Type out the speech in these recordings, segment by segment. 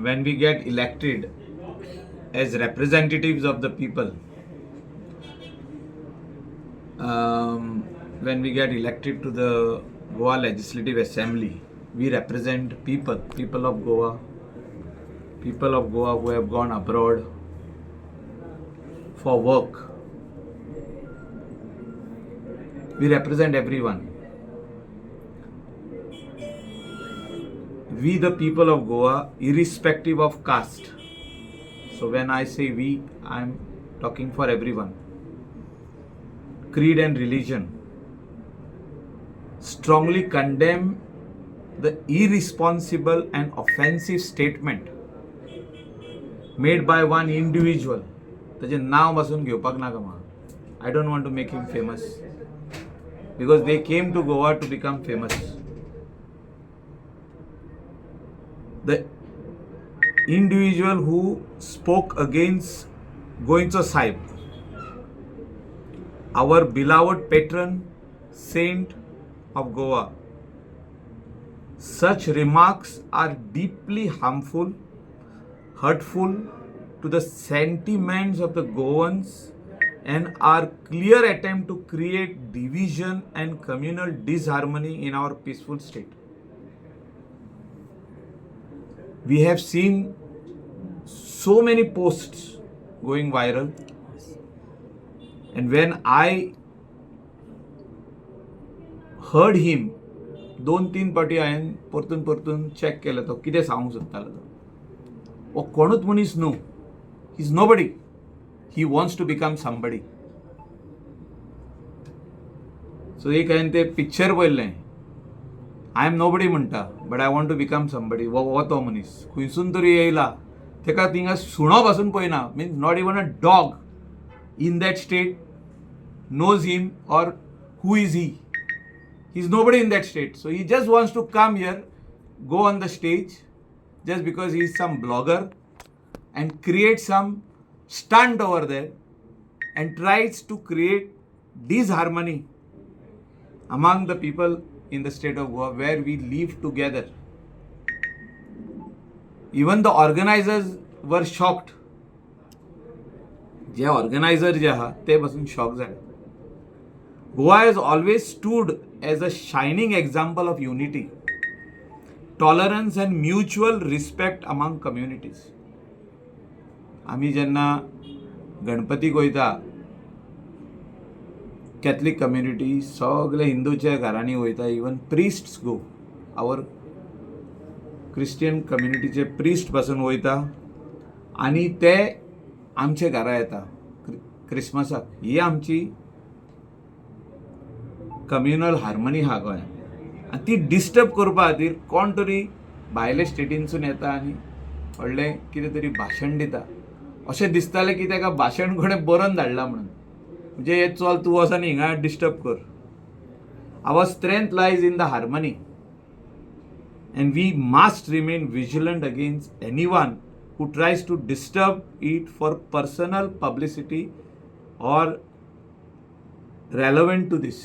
When we get elected as representatives of the people, when we get elected to the Goa Legislative Assembly, we represent people, people of Goa, people of Goa who have gone abroad for work. We represent everyone. We, the people of Goa, irrespective of caste. So when I say we, I am talking for everyone. Creed and religion strongly condemn the irresponsible and offensive statement made by one individual. ताजें नांव पासून घेवपाक नाका म्हाका. I don't want to make him famous because they came to Goa to become famous. The individual who spoke against Goencho Sahib, our beloved patron saint of Goa. Such remarks are deeply harmful, hurtful to the sentiments of the Goans and are clear attempt to create division and communal disharmony in our peaceful state. We have seen so many posts going viral, and when I heard him, दोन तीन पाटी हांवें परतून परतून check केलें तो कितें सांगूंक सोदतालो तो. हो कोणूच मनीस न्हू, he is nobody, he wants to become somebody. So एक हांवें तें पिक्चर पळयल्लें, I am nobody म्हणटा but I want to become somebody. हो तो मनीस खंयसून तरी येयला, तेका थिंगा सुणो पासून पळयना, means not even a dog in that state knows him or who is he. He is nobody in that state. So he just wants to come here, go on the stage just because he is some blogger and create some stunt over there and tries to create disharmony among the people in the state of Goa where we live together. Even the organizers were shocked. J organizer जे आहा ते पासून shock जाले. Goa has always stood as a shining example of unity, tolerance and mutual respect among communities. आमी जेन्ना गणपतीक वयता, Catholic community सगळे हिंदूच्या घरांनी वयता, even priests go, our Christian कम्युनिटीचे प्रिस्ट पासून वयता आनी ते आमच्या घरा येता क्रिसमसाक. ही आमची कम्युनल हार्मनी आहा गोंयांत आनी ती डिस्टर्ब करपा खातीर कोण तरी भायले स्टेटीनसून येता आनी व्हडलें कितें तरी भाशण दिता. अशें दिसतालें की ताका भाशण कोणें बरोवन धाडलां म्हणून, म्हणजे हे चल तूं वच आनी हिंगा डिस्टर्ब कर. Our strength lies in the harmony and we must remain vigilant against anyone who tries to disturb it for personal publicity or relevant to this.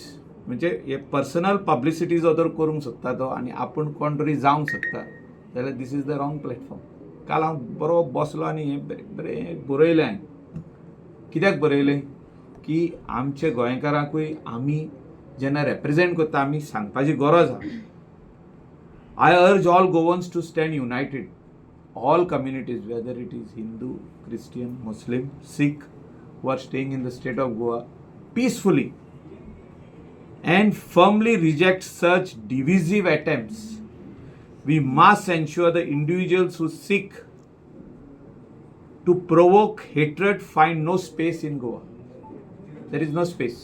म्हणजे हे पर्सनल पब्लिसिटी जो तर करूंक सोदता तो आनी आपूण कोण तरी जावंक सोदता जाल्यार this is the wrong platform. काल हांव बरो बसलो आनी हें बरें बरयलें हांवें. कित्याक बरयलें की आमचे गोंयकारांकूय आमी जेन्ना रेप्रेजेंट करता आमी सांगपाची गरज आहा. I urge all Goans to stand united, all communities, whether it is Hindu, Christian, Muslim, Sikh, who are staying in the state of Goa peacefully and firmly reject such divisive attempts. We must ensure the individuals who seek to provoke hatred find no space in Goa. There is no space.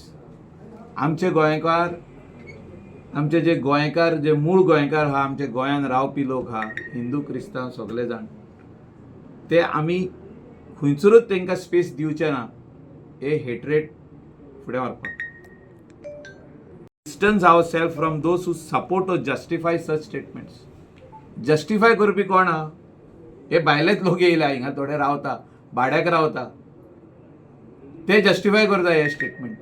आमचे गोंयकार, आमचे जे गोंयकार, जे मूळ गोंयकार आहा, आमचे गोंयान रावपी लोक आहा, हिंदू क्रिस्तांव सगळे जाण, ते आमी खंयसरूच तांकां स्पेस दिवचे ना हे हेट्रेड फुडें व्हरपाक. Distance ourself from those who support or justify such statements. Justify करपी कोण आहा? हे भायलेच लोक येयला हिंगा, थोडे रावता, भाड्याक रावता, ते जस्टिफाय करता हे statement.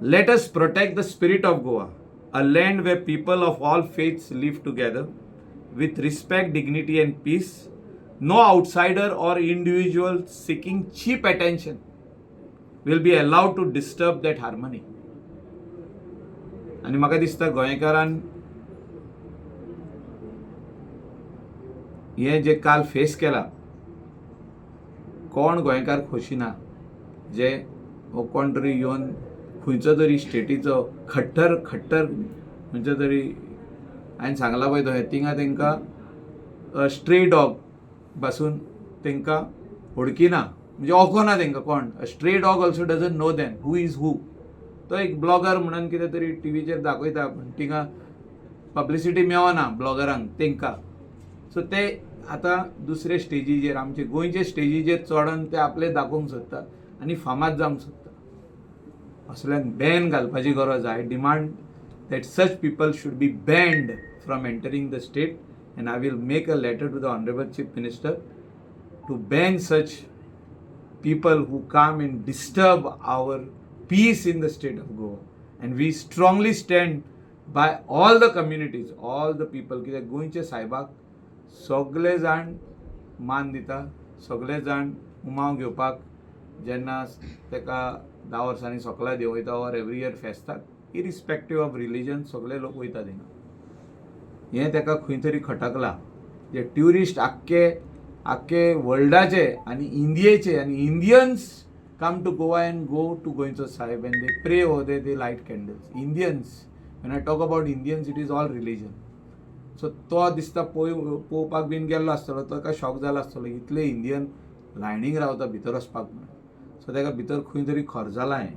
Let us protect the spirit of Goa, a land where people of all faiths live together with respect, dignity and peace. No outsider or individual seeking cheap attention will be allowed to disturb that harmony. आनी म्हाका दिसता गोंयकारान हें जें काल face केलां, कोण गोंयकार खोशी ना जे हो कोण तरी येवन खंयचो तरी स्टेटीचो खट्टर खट्टर खंयचो तरी हांवें सांगलां पळय तो थिंगा तांकां स्ट्रे डॉग पासून तांकां वळखिना, म्हणजे वळखना तांकां कोण. Stray dog also doesn't know them who is who. तो एक ब्लॉगर म्हणून कितें तरी टिवीचेर दाखयता, पूण थिंगा पब्लिसिटी मेळना ब्लॉगरांक तांकां. सो ते आतां दुसरे स्टेजीचेर, आमचे गोंयचे स्टेजीचेर चडोन ते आपले दाखोवंक सोदता आनी फामाद जावंक सोदता. असल्यांक बॅन घालपाची गरज. I demand that such people should be banned from entering the state, and I will make a letter to the Honorable Chief Minister to ban such people who come and disturb our peace in the state of Goa. And we strongly stand by all the communities, all the people. कित्याक गोंयचे सायबाक सगळे जाण मान दिता, सगळे जाण उमाव घेवपाक जेन्ना ताका 10 वर्सांनी सोकला देंवयता ऑर एवरी इयर फेस्ताक, इरिस्पेक्टीव ऑफ रिलीजन सगळे लोक वयता थिंगा. हें ताका खंय तरी खटकलां. जे ट्युरिस्ट आख्खे आख्खे वर्ल्डाचे आनी इंडियेचे आनी Indians come to Goa and go to गोंयचो सायब and they pray over there, they light candles. Indians, when I talk about Indians, it is all religion. So तो दिसता पळय पळोवपाक बीन गेल्लो आसतलो, ताका शॉक जाला आसतलो, इतले इंडियन लायनीक रावता भितर वचपाक म्हणून. सो ताका भितर खंय तरी खर जालां हें.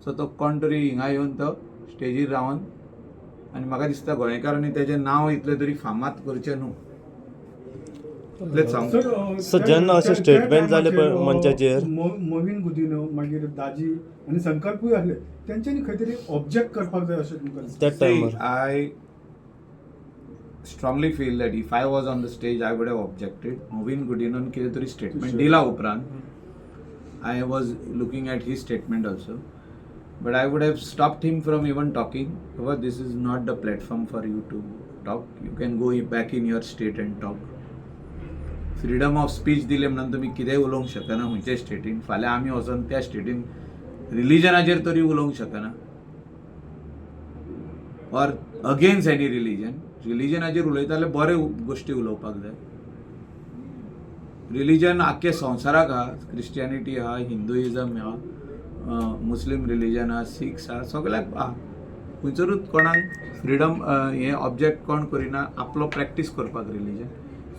सो तो कोण तरी हिंगा येवन तो स्टेजीर रावन, आनी म्हाका दिसता गोंयकारांनी तेजें नांव इतलें तरी फामाद करचें न्हू, इतलेंच सांगू. सर, सर, जेन्ना अशें स्टेटमेंट जालें पळय मंचाचेर. मोविन गुदिन्हो, मागीर दाजी आनी संकल्पूय आसले, तेंच्यांनी खंय तरी ऑब्जेक्ट करपाक जाय अशें तुमकां दिसता? त्या See, टायमार I strongly feel that if I was on the stage, I would have objected. Mauvin गुडिनोन कितें तरी स्टेटमेंट दिला उपरांत I was looking at his statement also, but I would have stopped him from even talking. Because this is not the platform for you to talk. You can go back in your state and talk. Freedom of speech दिले म्हणून तुमी कितेंय उलोवंक शकना खंयच्याय स्टेटीन. फाल्यां आमी वचोन त्या स्टेटीन रिलिजनाचेर तरी उलोवंक शकना ऑर अगेन्स्ट एनी रिलिजन. रिलिजनाचेर उलयता जाल्यार बऱ्यो गोश्टी उलोवपाक जाय. रिलिजन आख्खे संवसाराक आहा, क्रिस्टियनिटी आहा, हिंदुइजम आहा, मुस्लीम रिलिजन आहा, सिख्स आहा, सगळ्याक आहा. खंयसरूच कोणाक फ्रिडम हें ऑब्जेक्ट कोण करिना आपलो प्रॅक्टीस करपाक रिलिजन.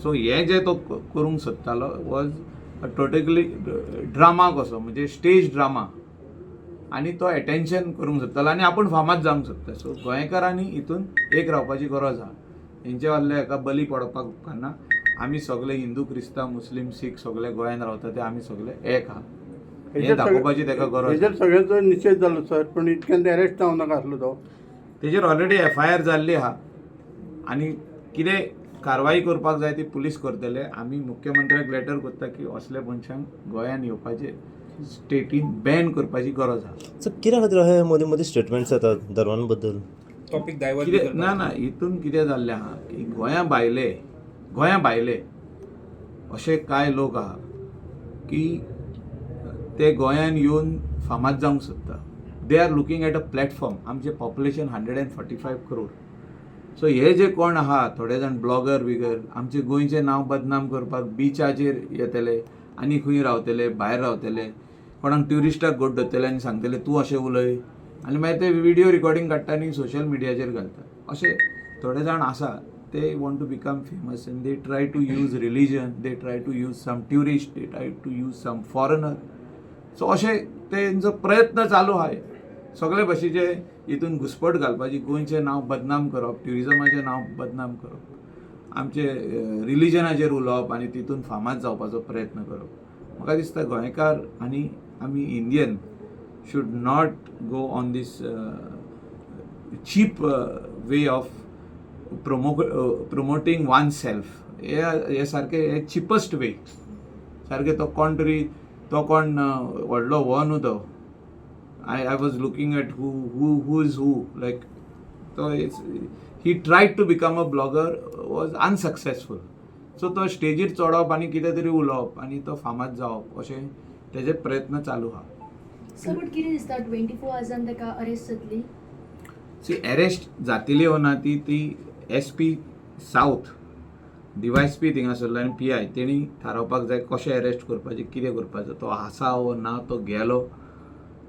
सो हें जें तो करूंक सोदतालो वॉज टोटली ड्रामा कसो, म्हणजे स्टेज ड्रामा, आनी तो एटेन्शन करूंक सोदतालो आनी आपूण फामाद जावंक सोदता. सो गोंयकारांनी हितून एक रावपाची गरज आहा. हेंचे वाल्ले हेका बली पडपाक उपकारना. आमी सगळे हिंदू, क्रिस्तांव, मुस्लीम, सीख सगळे गोंयांत रावता, ते आमी सगळे एक आहा हें दाखोवपाची ताका गरज हेजेर आहा. सगळ्यांचो निशेध जालो सर, पूण इतक्यान अरेस्ट जावं नाका आसलो तो. तेजेर ऑलरेडी एफआयआर जाल्ली आहा आनी कितें कारवाई करपाक जाय ती पुलीस करतले. आमी मुख्यमंत्र्याक लेटर करता की असल्या मनशांक गोंयांत येवपाचें स्टेटीन बॅन करपाची गरज आहा. सर, कित्या खातीर अशे मदीं मदीं स्टेटमेंट्स येतात धर्मान बद्दल? Topic divert. कितें ना ना, हितून कितें जाल्लें आहा की गोंया भायले अशे कांय लोक आहा की ते गोंयान येवन फामाद जावंक सोदता. They are looking at a platform. आमचें population 145 crore. So हे जे कोण आहा थोडे जाण ब्लॉगर बिगर, आमचें गोंयचें नांव बदनाम करपाक बिचाचेर येतले आनी खंय रावतले, भायर रावतले, कोणाक ट्युरिस्टाक गोड धरतले आनी सांगतले तूं अशें उलय, आनी मागीर ते व्हिडियो रिकॉर्डिंग काडटा आनी सोशल मिडियाचेर घालता. अशे थोडे जाण आसा, ते want to become famous and they try to use religion, they try to use some tourist, they try to use some foreigner. So अशें तेंचो प्रयत्न चालू आहा सगळे भशेचे हितून घुसपट घालपाची, गोंयचें नांव बदनाम करप, ट्युरिजमाचें नांव बदनाम करप, आमचे रिलिजनाचेर उलोवप आनी तितून फामाद जावपाचो प्रयत्न करप. म्हाका दिसता गोंयकार आनी आमी Indian should not go on this cheap way of promoting one self. हे हे सारकें हे चिपस्ट वे सारकें. तो कोण तरी, तो कोण व्हडलो हो न्हू तो. I was looking at who is who, like तो he tried to become a blogger, was unsuccessful. So तो स्टेजीर चडप आनी कितें तरी उलोवप आनी तो फामाद जावप अशें तेजे प्रयत्न चालू आहा. सर, बट कितें दिसता, 24 आवर्सान ताका अरेस्ट जातली? सी, अरेस्ट जातली वो ना ती ती S P south, DySP थिंगासरलो आनी पी I तेणी थारावपाक जाय कशें अरेस्ट करपाचें, कितें करपाचें. तो आसा वो ना, तो गेलो,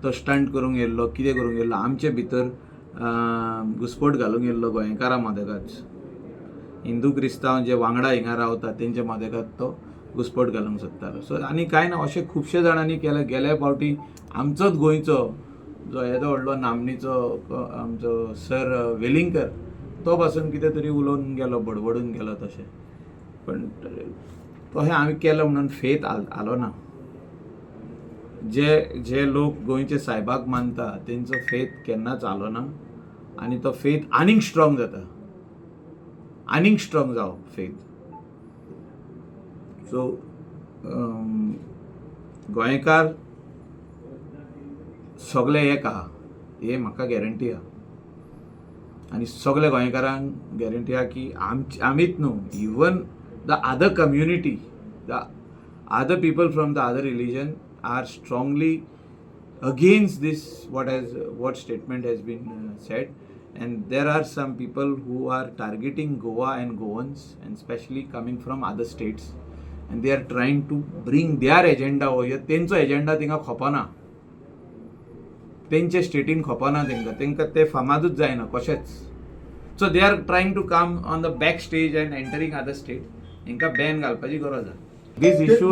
तो स्टंट करूंक येयल्लो, कितें करूंक येयल्लो, आमचे भितर घुस्पट घालूंक येयल्लो. गोंयकारां मदेकाच, हिंदू क्रिस्तांव जे वांगडा हिंगा रावता तेंच्या मदेकात तो घुस्पट घालूंक सोदतालो. सो आनी कांय ना, अशें खुबशे जाणांनी केलें. गेल्या फावटी आमचोच गोंयचो जो येदो व्हडलो नामनेचो आमचो सर वेलिंगकर, तो पासून कितें तरी उलोवन गेलो, बडबडून गेलो तशें. पण तशें आमी केलें म्हणून फेत आलो ना. जे जे लोक गोंयचे सायबाक मानता तेंचो फेत केन्नाच आलो ना आनी तो फेत आनीक स्ट्रॉंग जाता, आनीक स्ट्रॉंग जावप फेत. सो गोंयकार सगळे एक आहा हे म्हाका गॅरंटी आहा आनी सगळे गोंयकारांक गॅरंटी आहा की आमची आमीच न्हू, even the other community, the other people from the other religion are strongly against this, what statement has been said. And there are some people who are targeting Goa and Goans, and especially coming from other states, and they are trying to bring their agenda over here. तेंचो agenda थिंगा खपना, तेंचे स्टेटीन खपना तेंकां, तेंकां ते फामादूच जायना कशेंच. So they are trying to come on the back stage and entering other state. हेंकां Ben घालपाची गरज आहा. This issue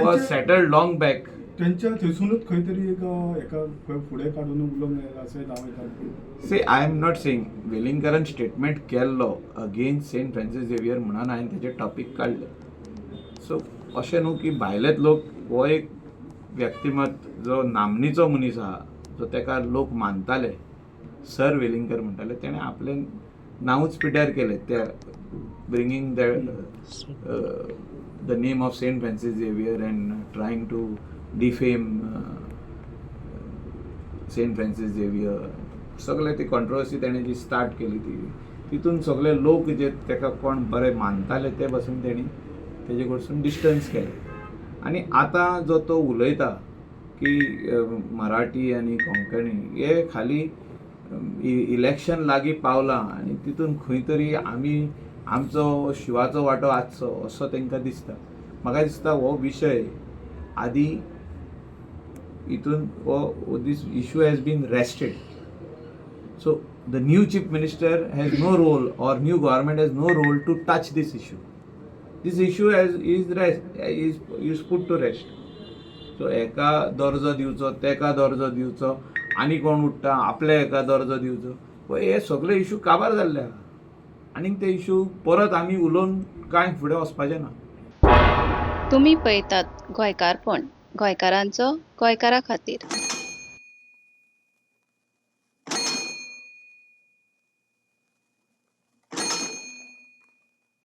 was settled long back. तेंच्या थंयसुनूच खंय तरी एक हेका खंय फुडें काडून उलोवंक येयला अशें दाव येता. See, I am not saying. वेलिंगकरान statement केल्लो अगेन्स्ट सेंट फ्रांसीस झेवियर म्हणून हांवें तेजे टॉपीक काडले. सो अशें न्हू की भायलेच लोक. हो एक व्यक्तिमत्व जो नामनेचो मनीस आहा, जो तेका लोक मानताले, सर वेलिंगकर म्हणटाले, तेणें आपलें नांवूच पिड्ड्यार केलें त्या bringing the name of Saint Francis Xavier and trying to defame Saint Francis Xavier. सगळे ती कॉन्ट्रोवर्सी तेणें जी स्टार्ट केली ती तितून सगळे लोक जे तेका कोण बरे मानताले ते पासून तेणी तेजे कडसून डिस्टन्स केलें. आनी आतां जो तो उलयता की मराठी आनी कोंकणी, हे खाली इलेक्शन लागीं पावलां आनी तितून खंय तरी आमी आमचो शिवाचो वांटो आसचो असो तांकां दिसता. म्हाका दिसता हो विशय आदी हितून हो this issue has been rested. So the new chief minister has no role or new government has no role to touch this issue. This issue has is rest is put to rest. So एका दर्जो दिवचो, तेका दर्जो दिवचो, आनी कोण उठ्ठा आपल्या एका दर्जो दिवचो, पळय हे सगळे इशू काबार जाल्ले आहा. आनीक ते इशू परत आमी उलोवन कांय फुडें वचपाचें ना. तुमी पळयतात गोंयकारपण, गोंयकारांचो गोंयकारा खातीर.